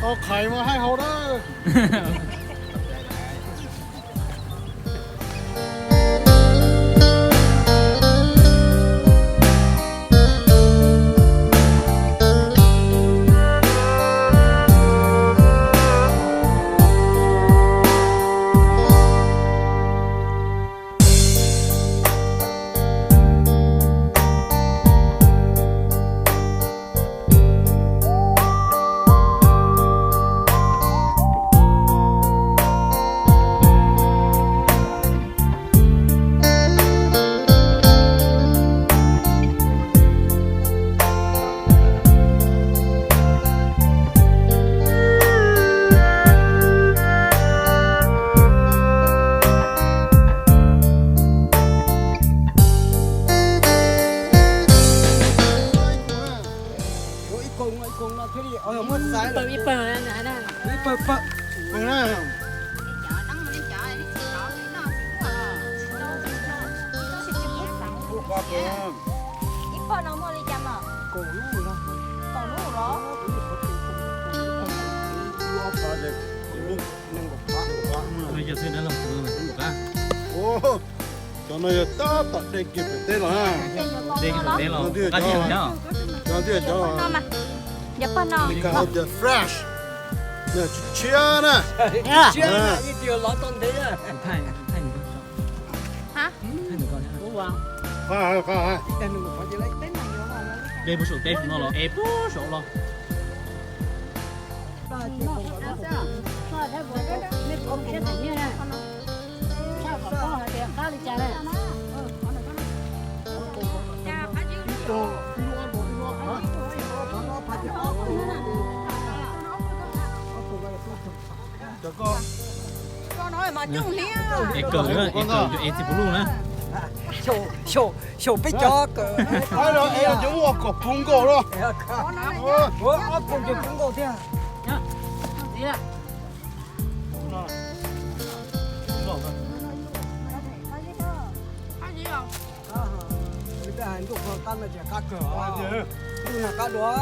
Tau qhais mas hais hauv na. Ib pawg no thiaj li muab xaiv lawm. Ib pawg pawg na. Ib pawg no muaj li cas mas? Kaum lub los? Kaum lub los? Cov no yog tab tom de kiag pem teb los na. De kiag pem teb los. Cov no mas, cov pawg no. Hais tias fresh, tshiab na. Tshiab na, ib tiag los tau ntev na. De puag saum teb no los, es puag saum los. Es kawm, es kawm, es kawm, es txiv puv luj na. Xyaum peb cov kawm. Cov muaj ob kaum puv nkaus los. Ob kaum puv nkaus thiab. Ntuj qhov qab no ces qab kawg, ntuj nag qab dua.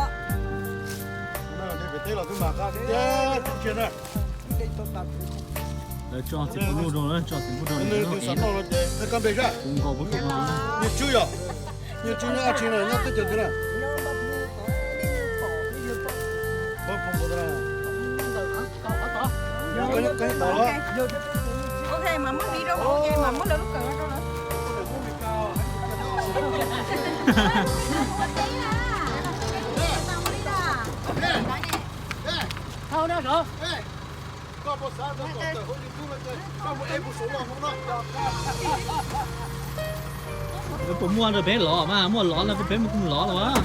Lawv tso txiv puv luj rau, lawv tso txiv puv luj rau, puv nkaus puv nkaus. Nyiaj tswb yog, nyiaj tswb nyob teb chaws twg na? Ok, mas muab li rau hauv, ok, mas muab lawv lub kawm rau lawv. Lawv puas muaj rau peb lov mas, muaj lov no peb mus lov los.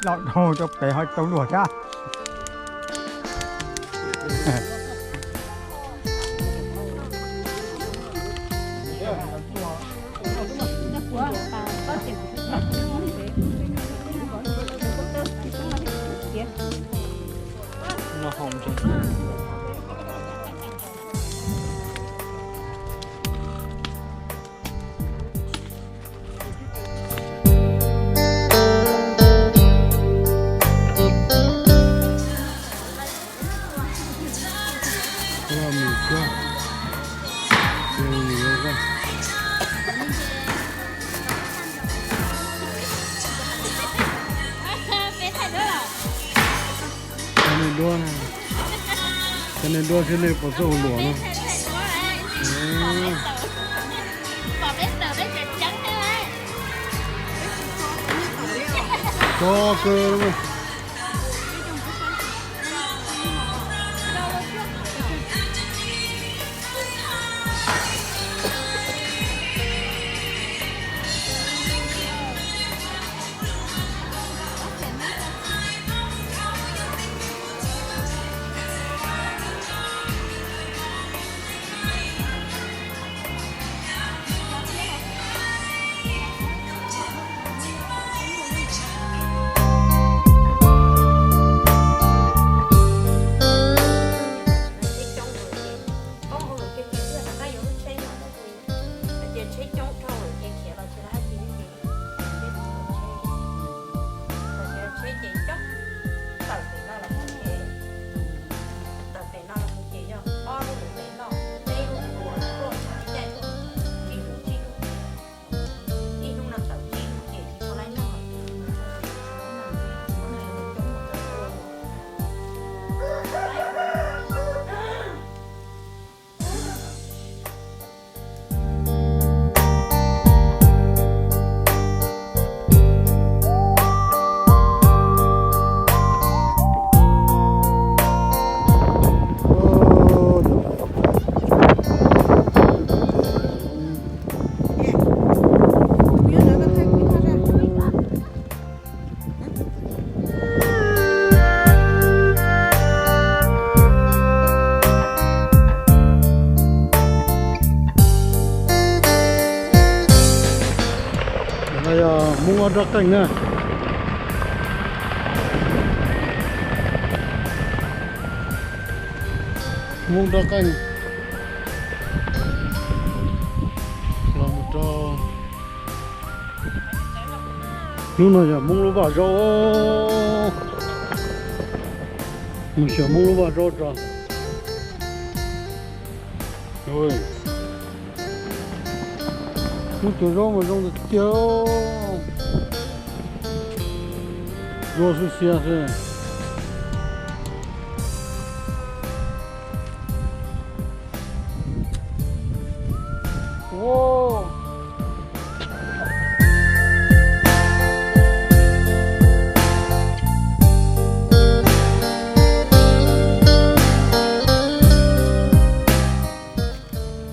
Los dhau rau pem ho tau luag thiab. Cov neeg duab, cov neeg duab thiab nej puas txawj ua luam no? Tso kawg. Tsheb coob dhau ces cov tawm pem no los mus ces, tawm pem no los mus ces yog ob lub pem no, peb lub tuaj tuaj ib caij tuaj, tsib lub tsib lub, ib hnub no tawm tsib lub ces tsis tau laib noj. Ntawm no yog Hmoob Ob Rab Qeej na. Hmoob Rab Qeej los mus rau hnub no yog Hmoob lub vaj zaub. Mus xyuas Hmoob lub vaj zaub tso. Hnub cua zaub mas zoo tiag tiag, dua xwb xiab xwb.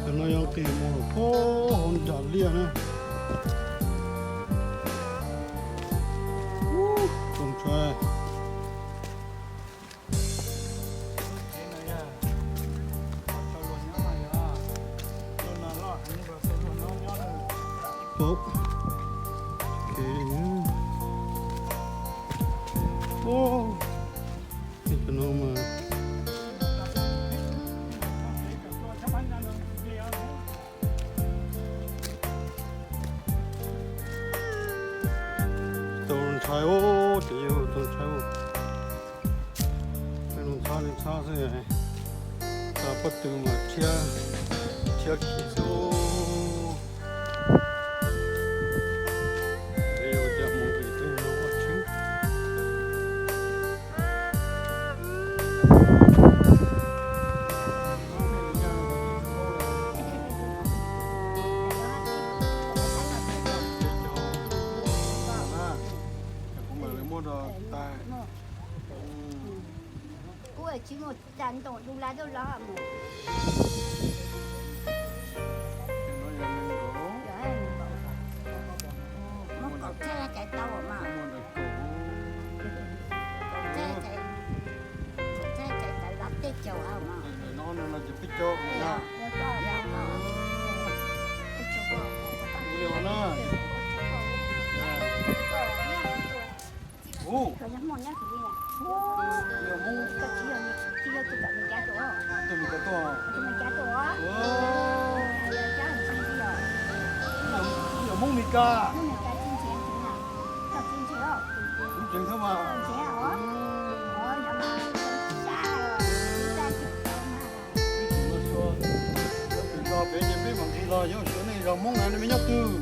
Cov no yog qis mus hauv nram liaj na. Tsoos tshuav. Tau ntshai os, ces yog tau ntshai os. Txhob xwb, txog pob tw mas rhiab, rhiab khiv xwb. Peb yuav ua cas mus vim tej no ua tshwj. Kuv mam li muab rau tais. Kuv tsis mus tas ntoo du la du los mus. Muab kaum txhiab cais tau mas. Kaum txhiab cais, kaum txhiab cais tawm los peb caug mas. Ua li no na. Ub, koj tsis yog, tsis yog tus Meskas tuaj, tus Meskas tuaj, yog Hmoob Meskas, kuv tseem thab mas. Peb tsis los sua, peb tsis los pem ces peb mam nqis los yuav sua nej zos Hmoob na, nej me nyob twg?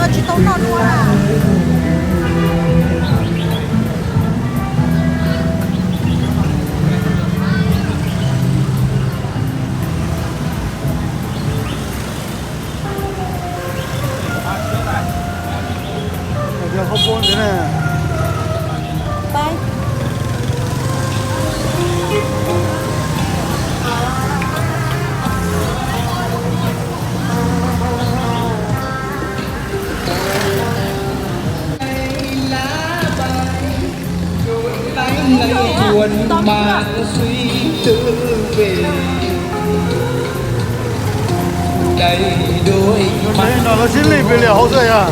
Tsis tau noj dua na. Hauv poob ntxiv na. No lawv sib lij pes liam hauv xwb yog.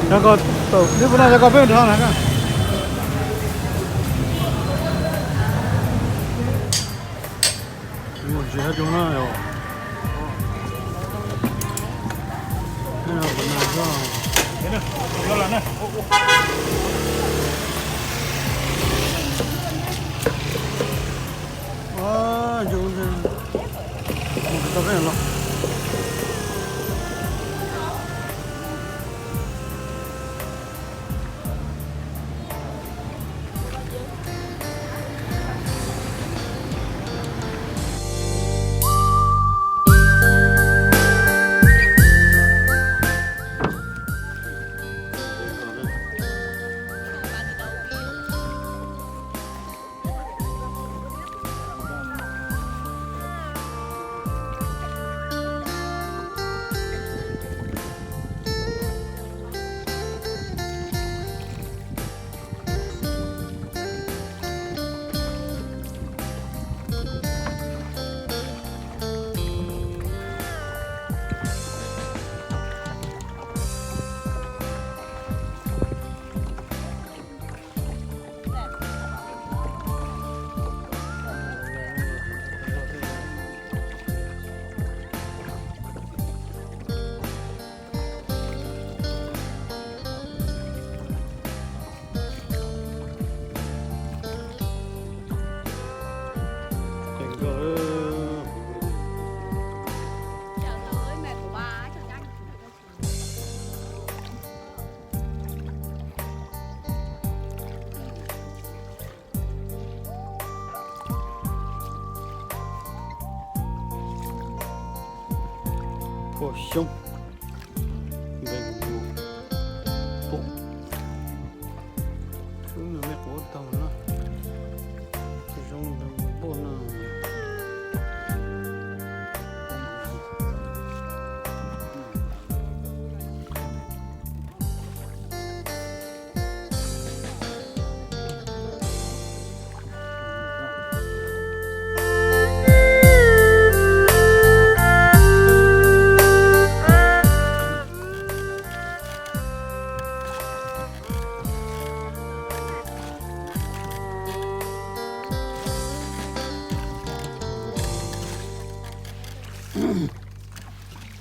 Cov ko, cov ko peb mus nrhiav na. Mus tsis hab zoo na yom. Poj xyoob, npe kuv mus pum, xyoob no me quav tau no, zoo npauj no.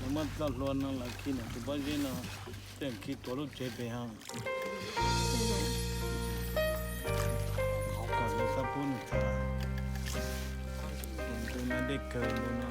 Muab txoj hlua no los khi ntawm tus pob zeb no, tej khi tuav lub tsev pem hav. Qhov kom nws txhob pub nws tawv, ntu no dej kawg ntu no.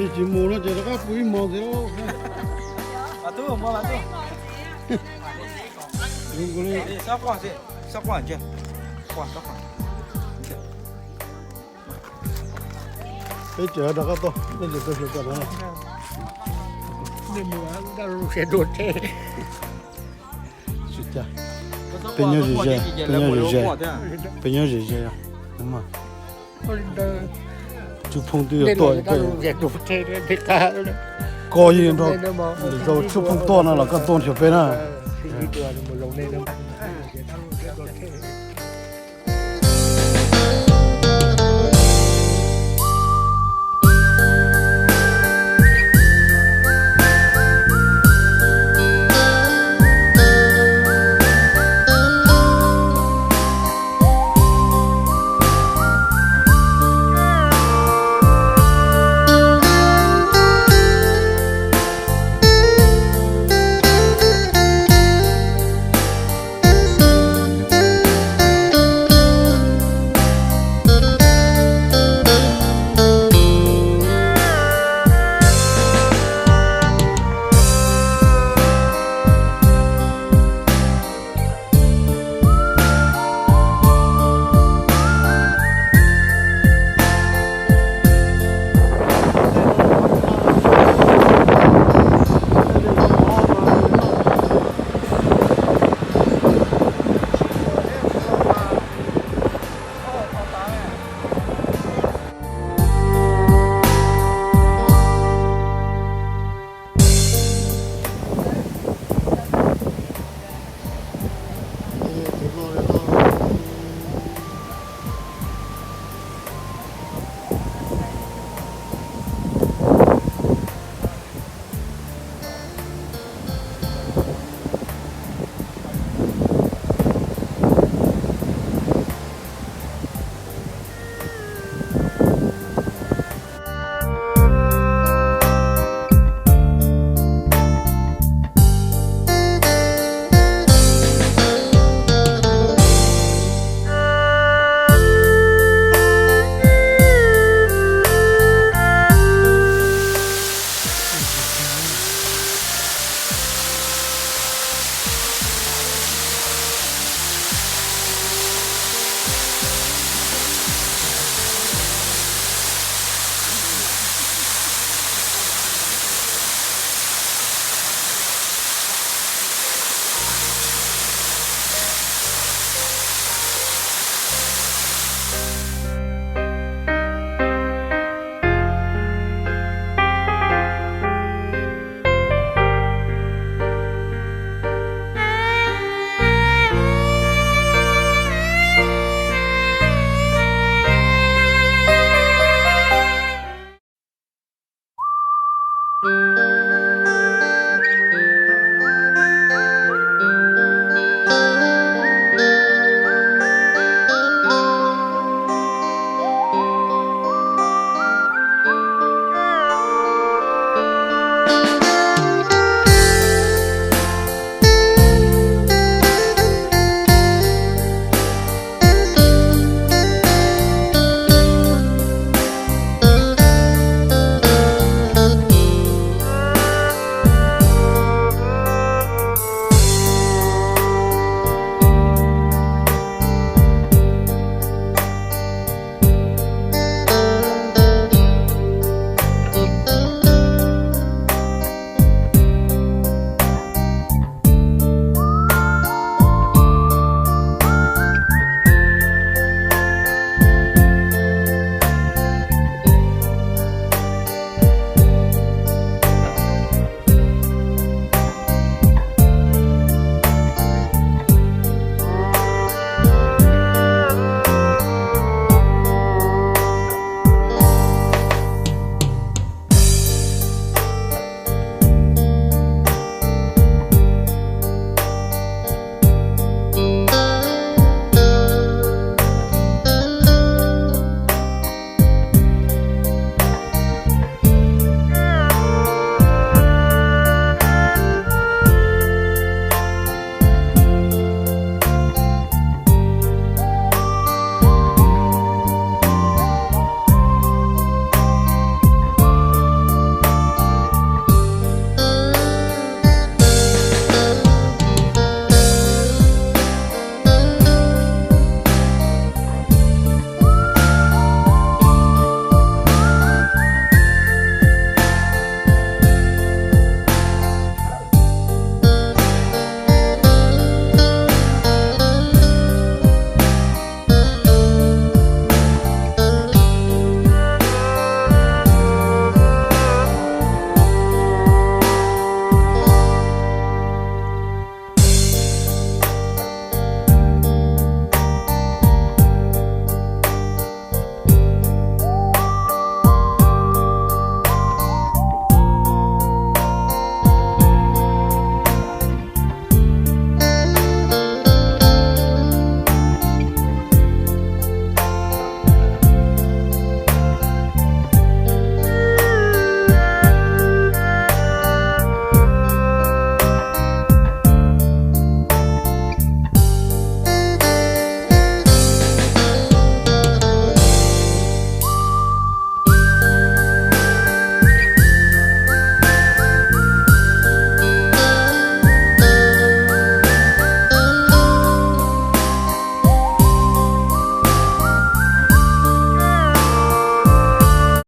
Ib tsis mus no ces rov qab pw ib hmos ntxiv lauj. Peb tseem rov qab tuaj, peb tseem tuaj xyuas tom no. Peb nyob ze ze, peb nyob ze ze, peb nyob ze ze os. Tswv Phoo twb yuav tuaj, koj yeej nrog Tswv Phoo tuaj no los koj tuaj nrhiav peb na.